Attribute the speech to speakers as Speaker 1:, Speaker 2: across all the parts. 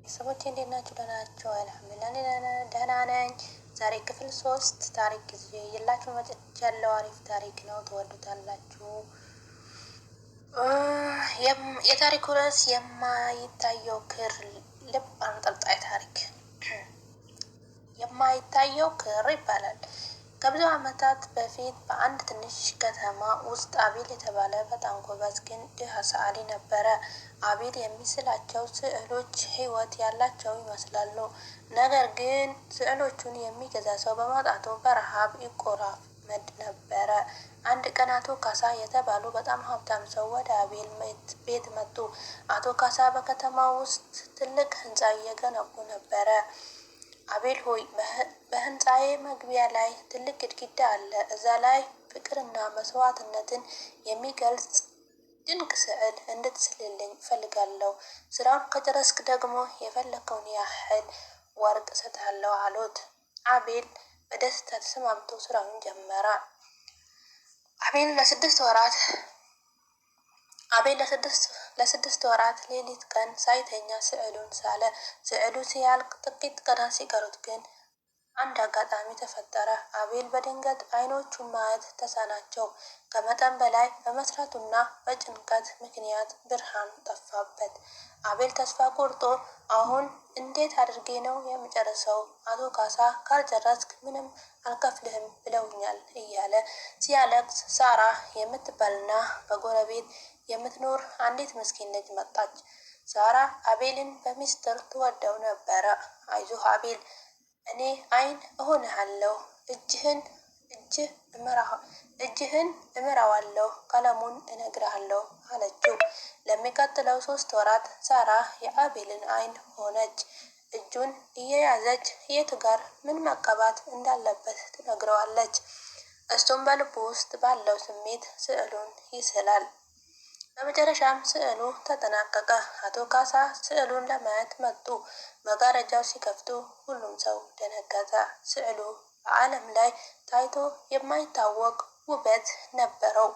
Speaker 1: ቤተሰቦች እንዴት ናችሁ? ደህና ናችሁ? አልሐምዱሊላህ ደህና ነኝ። ዛሬ ክፍል 3 ታሪክ ይዤላችሁ መጥቻለሁ። አሪፍ ታሪክ ነው፣ ትወዱታላችሁ። የታሪኩ ርዕስ የማይታየው ክር፣ ልብ አንጠልጣይ ታሪክ። የማይታየው ክር ይባላል። ከብዙ ዓመታት በፊት በአንድ ትንሽ ከተማ ውስጥ አቤል የተባለ በጣም ጎበዝ ግን ድሃ ሰዓሊ ነበረ። አቤል የሚስላቸው ስዕሎች ሕይወት ያላቸው ይመስላሉ። ነገር ግን ስዕሎቹን የሚገዛ ሰው በማጣቱ በረሃብ ይቆራመድ ነበረ። አንድ ቀን አቶ ካሳ የተባሉ በጣም ሀብታም ሰው ወደ አቤል ቤት መጡ። አቶ ካሳ በከተማው ውስጥ ትልቅ ሕንፃ እየገነቡ ነበረ። አቤል ሆይ፣ በህንፃዬ መግቢያ ላይ ትልቅ ግድግዳ አለ። እዛ ላይ ፍቅርና መስዋዕትነትን የሚገልጽ ድንቅ ስዕል እንድትስልልኝ እፈልጋለሁ። ስራውን ከጨረስክ ደግሞ የፈለከውን ያህል ወርቅ እሰጥሃለሁ አሉት። አቤል በደስታ ተስማምቶ ስራውን ጀመረ። አቤል ለ6 ወራት ሌሊት ቀን ሳይተኛ ስዕሉን ሳለ። ስዕሉ ሲያልቅ ጥቂት ቀናት ሲቀሩት ግን አንድ አጋጣሚ ተፈጠረ። አቤል በድንገት አይኖቹን ማየት ተሳናቸው። ከመጠን በላይ በመስራቱና በጭንቀት ምክንያት ብርሃን ጠፋበት። አቤል ተስፋ ቆርጦ አሁን እንዴት አድርጌ ነው የምጨርሰው? አቶ ካሳ ካልጨረስክ ምንም አልከፍልህም ብለውኛል እያለ ሲያለቅስ ሳራ የምትባልና በጎረቤት የምትኖር አንዲት ምስኪን ልጅ መጣች። ሳራ አቤልን በሚስጥር ትወደው ነበረ። አይዞህ አቤል፣ እኔ አይን እሆንሃለሁ፣ እጅህን እምራዋለሁ፣ ቀለሙን እነግርሃለሁ አለችው። ለሚቀጥለው 3 ወራት ሳራ የአቤልን አይን ሆነች። እጁን እየያዘች የት ጋር ምን መቀባት እንዳለበት ትነግረዋለች። እሱም በልቡ ውስጥ ባለው ስሜት ስዕሉን ይስላል። በመጨረሻም ስዕሉ ተጠናቀቀ። አቶ ካሳ ስዕሉን ለማየት መጡ። መጋረጃው ሲከፍቱ ሁሉም ሰው ደነገጠ። ስዕሉ በዓለም ላይ ታይቶ የማይታወቅ ውበት ነበረው።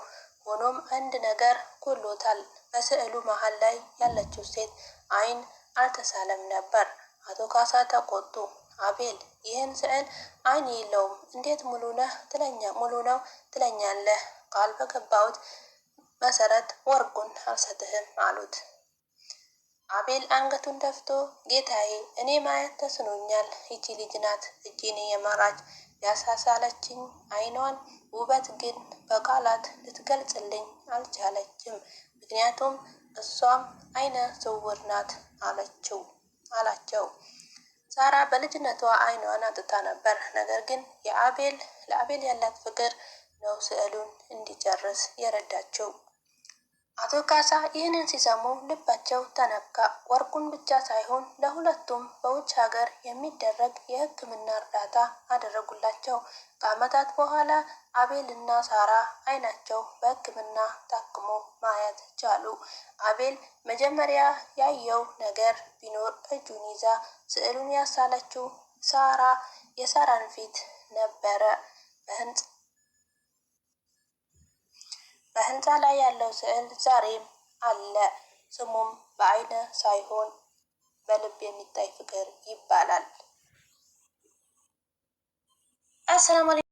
Speaker 1: ሆኖም አንድ ነገር ጎሎታል። በስዕሉ መሃል ላይ ያለችው ሴት አይን አልተሳለም ነበር። አቶ ካሳ ተቆጡ። አቤል፣ ይህን ስዕል አይን የለውም፣ እንዴት ሙሉ ነው ትለኛለህ? ቃል በገባሁት መሰረት ወርቁን አልሰጥህም አሉት። አቤል አንገቱን ደፍቶ ጌታዬ፣ እኔ ማየት ተስኖኛል። ይቺ ልጅ ናት እጄን እየመራች ያሳሳለችኝ። አይኗን ውበት ግን በቃላት ልትገልጽልኝ አልቻለችም። ምክንያቱም እሷም አይነ ስውር ናት አለችው አላቸው። ሳራ በልጅነቷ አይኗን አጥታ ነበር። ነገር ግን ለአቤል ያላት ፍቅር ነው ስዕሉን እንዲጨርስ የረዳችው። አቶ ካሳ ይህንን ሲሰሙ ልባቸው ተነካ። ወርቁን ብቻ ሳይሆን ለሁለቱም በውጭ ሀገር የሚደረግ የሕክምና እርዳታ አደረጉላቸው። ከዓመታት በኋላ አቤል እና ሳራ አይናቸው በሕክምና ታክሞ ማየት ቻሉ። አቤል መጀመሪያ ያየው ነገር ቢኖር እጁን ይዛ ስዕሉን ያሳለችው ሳራ የሳራን ፊት ነበረ። በህንፃ ላይ ያለው ስዕል ዛሬም አለ። ስሙም በአይን ሳይሆን በልብ የሚታይ ፍቅር ይባላል። አሰላሙ አለይኩም።